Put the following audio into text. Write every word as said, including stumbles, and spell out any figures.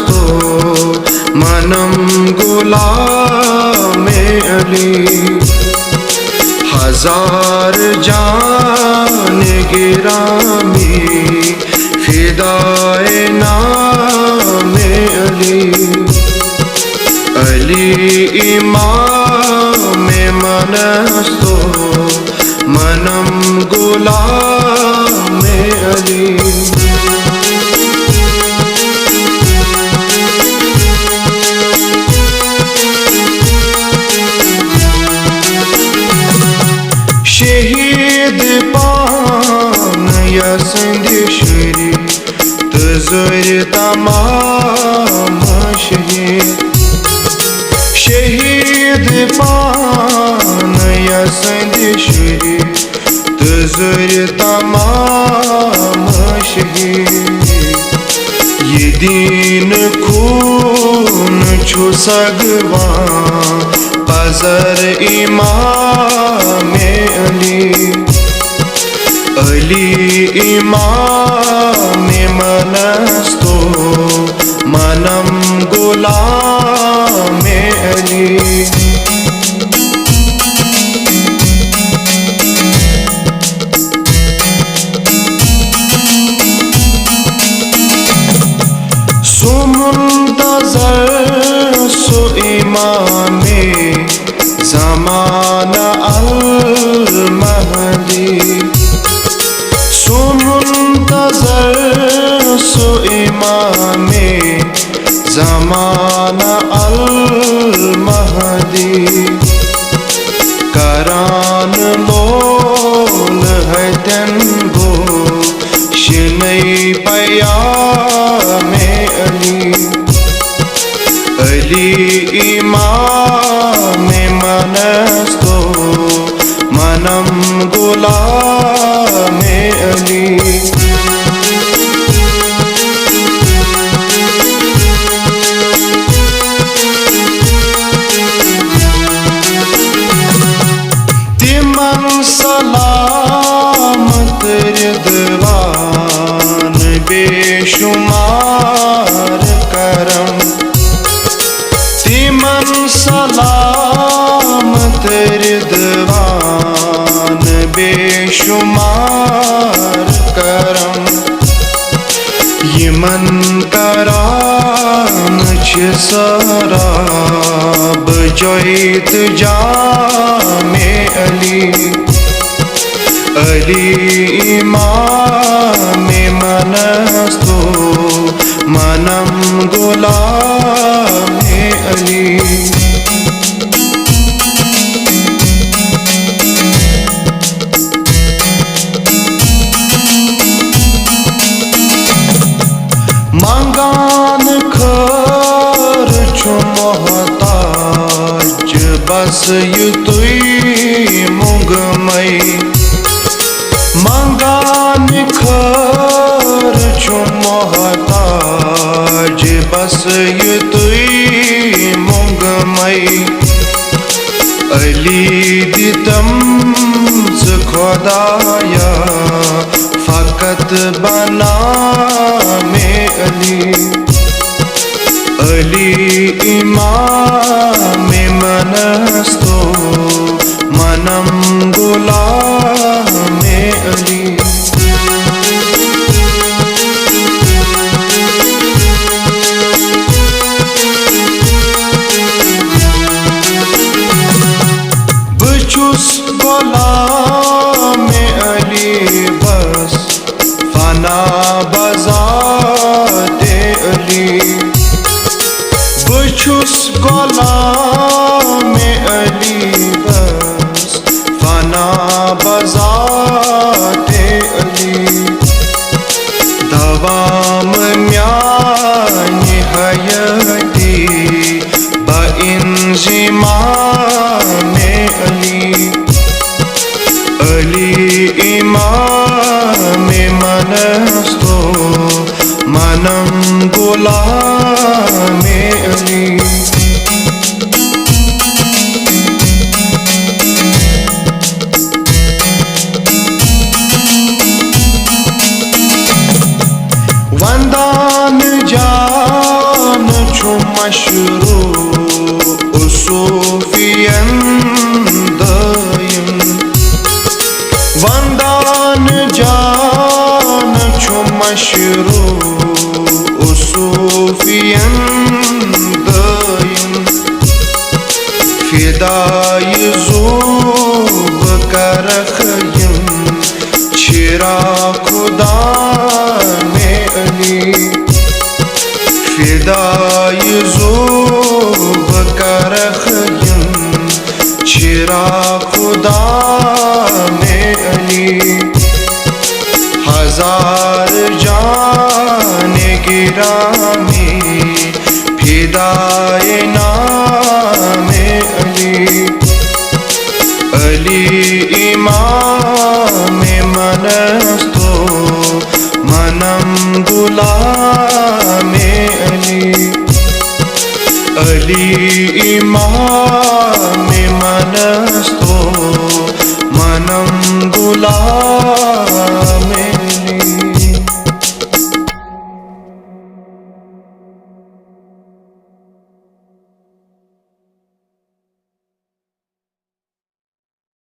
تو منم غلام علی، ہزار جان گرامی فدای نام علی۔ علی امام من است و منم غلام علی۔ شہید پان یسند شری تہٕ زورِ تمام شہید۔ شہید پان یسند شری تہٕ زورِ تمام شہید۔ یہ دین خون چھُ سگوان پزر امام علی۔ علی امام من است و منم غلام علی۔ سو منتظر سو امام زمانہ المہدی۔ سو منتظر سو امام زمانہ المہدی۔ کران لول ہتن گو شنئی پیام علی۔ علی امام من است و منم غلام علی۔ تمن سلامت رضوان بے شمار کرم۔ تمن سلامت رضوان بے شمار کرم۔ یمن کران چھ سراب جویت جام علی۔ علی امام من است و منم غلام علی۔ منگان خیر چھُ محتاج بس یُتُے مُنگمے۔ منگان خیر چھُ محتاج بس یُتُے مُنگمے۔ علی دِتم ژٕ خدایا فقط بنام علی۔ علی امام من است و منم غلام علی۔ بہٕ چھُس غلام علی بس فنا بذات علی۔ بہٕ چھُس غلام علی بس فنا بذات علی۔ دوام میانہِ حیٲتی بہ انضمام علی۔ علی امام من است و منم غلام علی۔ وندان جان مشروع صوفین دٲیم۔ وندان جان چھُ مشروع صوفین دٲیم۔ فدای زو بہٕ کرکھ یِم چراغ خدا میں علی۔ فدای زو بہٕ کرکھ یِم چراغ خدا میں علی۔ ہزار جان گرامی فدای نام علی۔ علی امام منستو منم غلام علی۔ علی امام منستو منم غلام